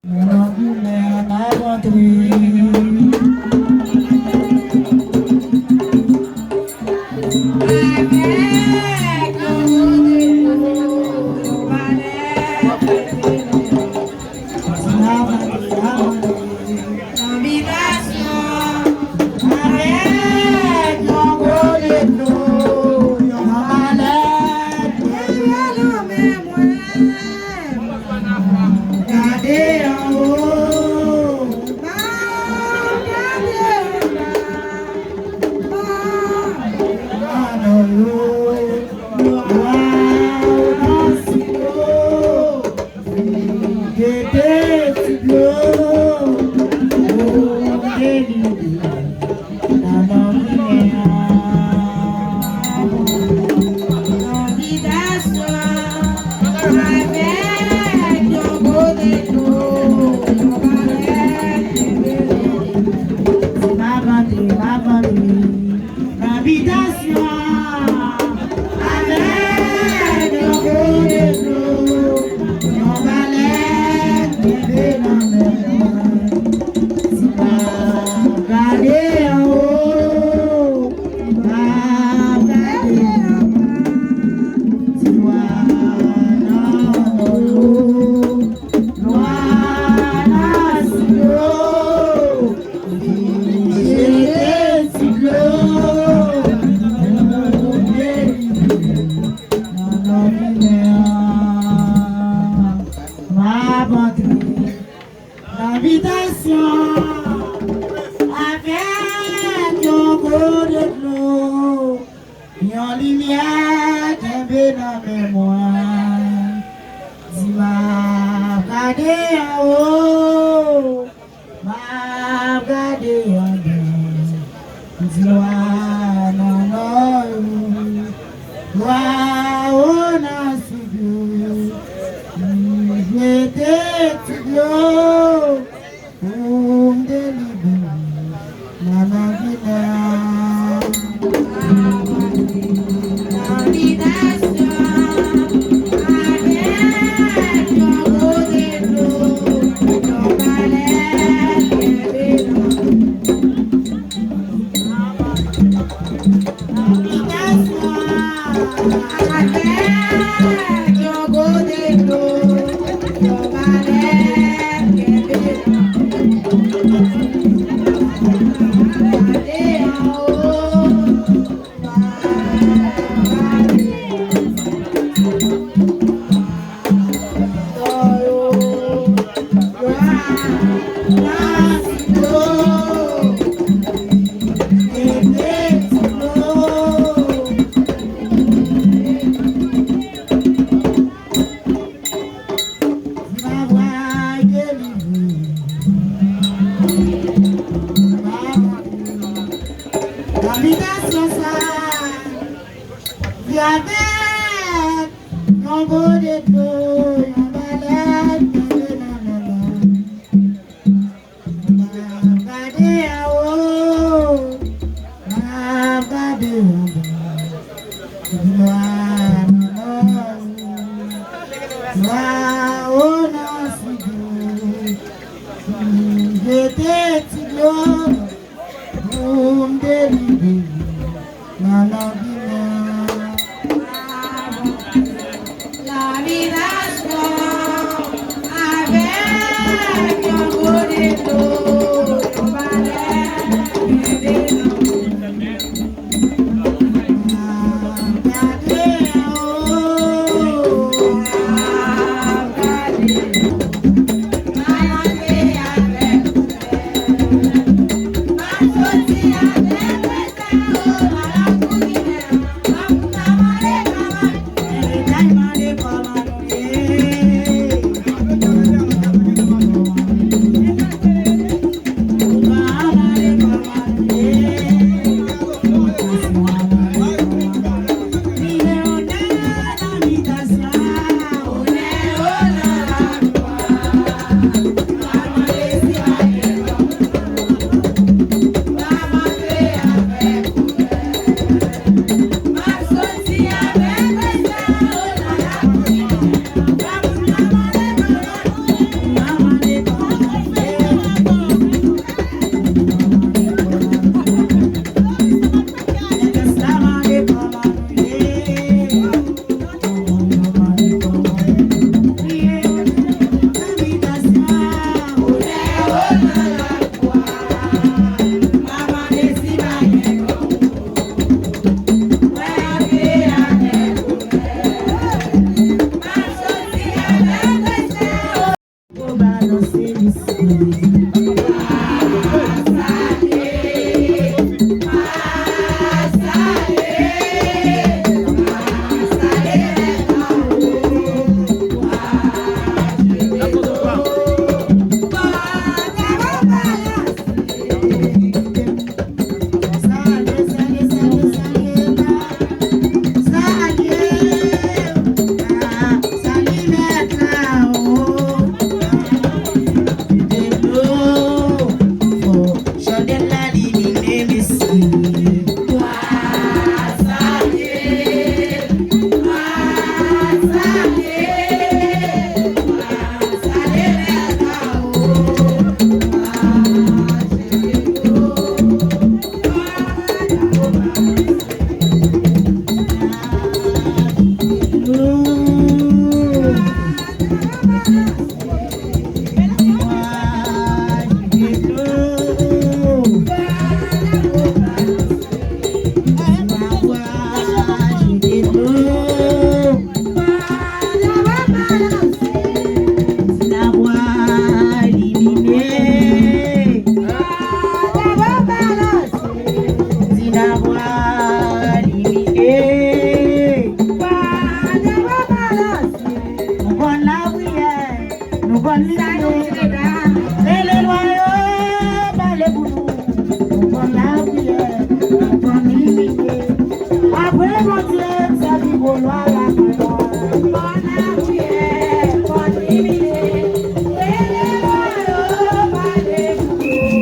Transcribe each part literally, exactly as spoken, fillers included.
Nan goumen an ap antre. Avèk yon gode dlo, yon malèt, yon nan men mwen. Gade anwo, m ap gade anba, m ap gade anwo. Waw, nan silo, vide ti dlo, pou m delivre. Nan nan goumen an. Konbinasyon avèk yon gode dlo, yon malèt kenbe nan men. M ap antre, m ap antre. Konbinasyon avèk yon gode dlo, yon malèt kenbe nan men mwen. Si m ap gade anwo, m ap gade anba. Ti nwa nan anwo, nwa nan silo. Vin jete ti dlo, pou m delivre nan nan goumen an. M ap antre nan bitasyon avèk yon gode dlo, yon limyè kenbe nan men mwen. Di m ap gade anwo, m ap gade anba. Di nwa nan nò, nwa wo nan sid. Jete ti dlo pou m delivre nan nan goumen an. Konbinasyon sa, avèk yon gode dlo, yon malèt kenbe nan men mwen. M ap gade anwo, m ap gade anba. Nwa nan nò, nwa wo nan sid. Jete ti dlo pou m delivre nan nan goumen an. Konbinasyon avèk yon gode dlo, yon malèt kenbe nan men. M ap gade anwo, m ap gade anba. M ap antre avèk M ap soti avèk mwen sa yo, m ap la pou li menm. Nou konn lapriyè, nou konn limite. Rele lwa yo, pale pou nou. Nou konn lapriyè, nou konn limite. Apre Bondye, sèvi gwo lwa la. Nou konn lapriyè, nou konn limite. Rele lwa yo, pale pou nou.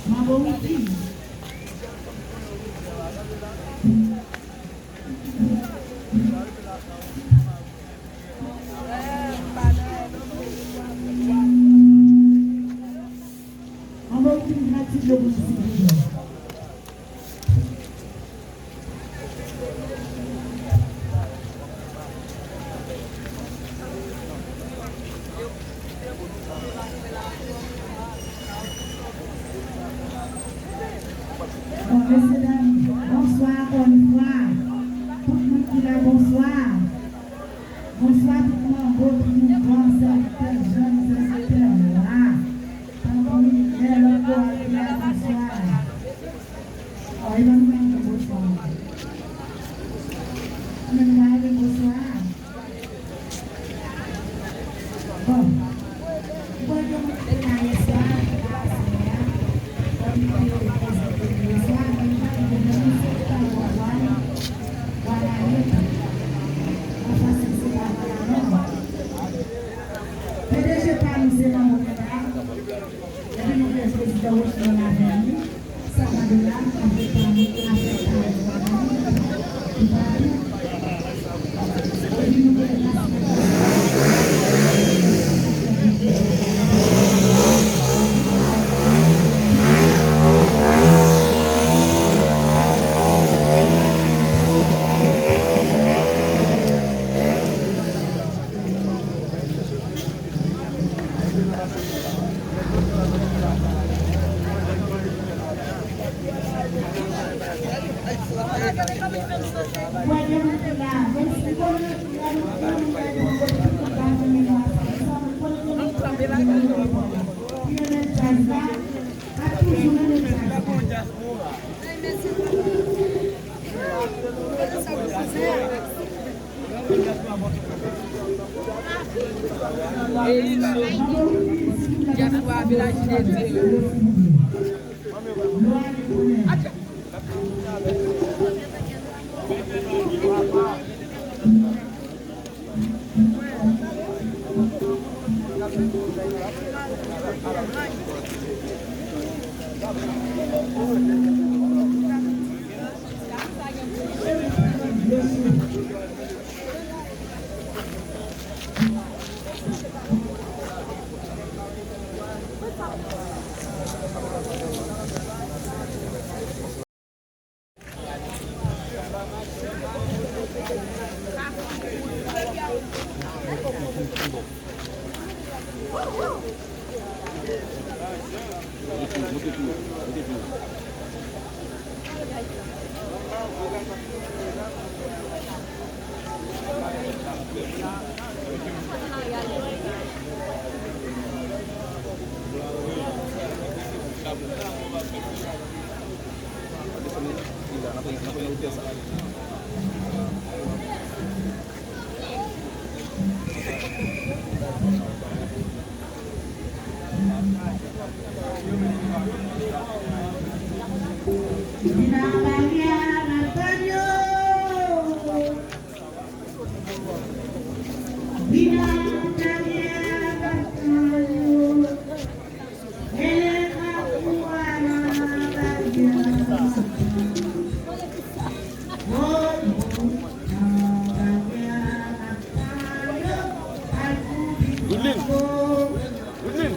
Manbo Wiki. Manbo Wiki, gratis yo pou nou, silvouplè. Bon, mesye dam, bonswa ankò yon fwa. Tout moun ki la, bonswa. Bonswa tout manbo ki mouvan, sèvitè, jèn sèvitè la. Tanpri, lè lòt koral ki la, bonswa. Wi, ban nou yon bonswa. Anben, nou pa rele bonswa. Bon. Mwen gen moun ki te la yè swa, ki pa aswè a. Kòm te prezante yè swa, men pa gen moun se pa yon vwal, vwal ale. Anfas se pa vwal non. P D G pa nou se manbo ki la. Epi nou gen prezidan Rochmond avè nou. Sa pa de la, avèk pa nou, avèk pa nou, avèk pa nou. Epi nou gen Dyaspora vin aji de Dye. Vin anba ryè a, n ap tann yo. Vin anba ryè a, n ap tann yo. Rele kankou a nan baryè a. Woy, woy, nan baryè a, n ap tann yo. Al kouri kankou. Goudlin. Goudlin.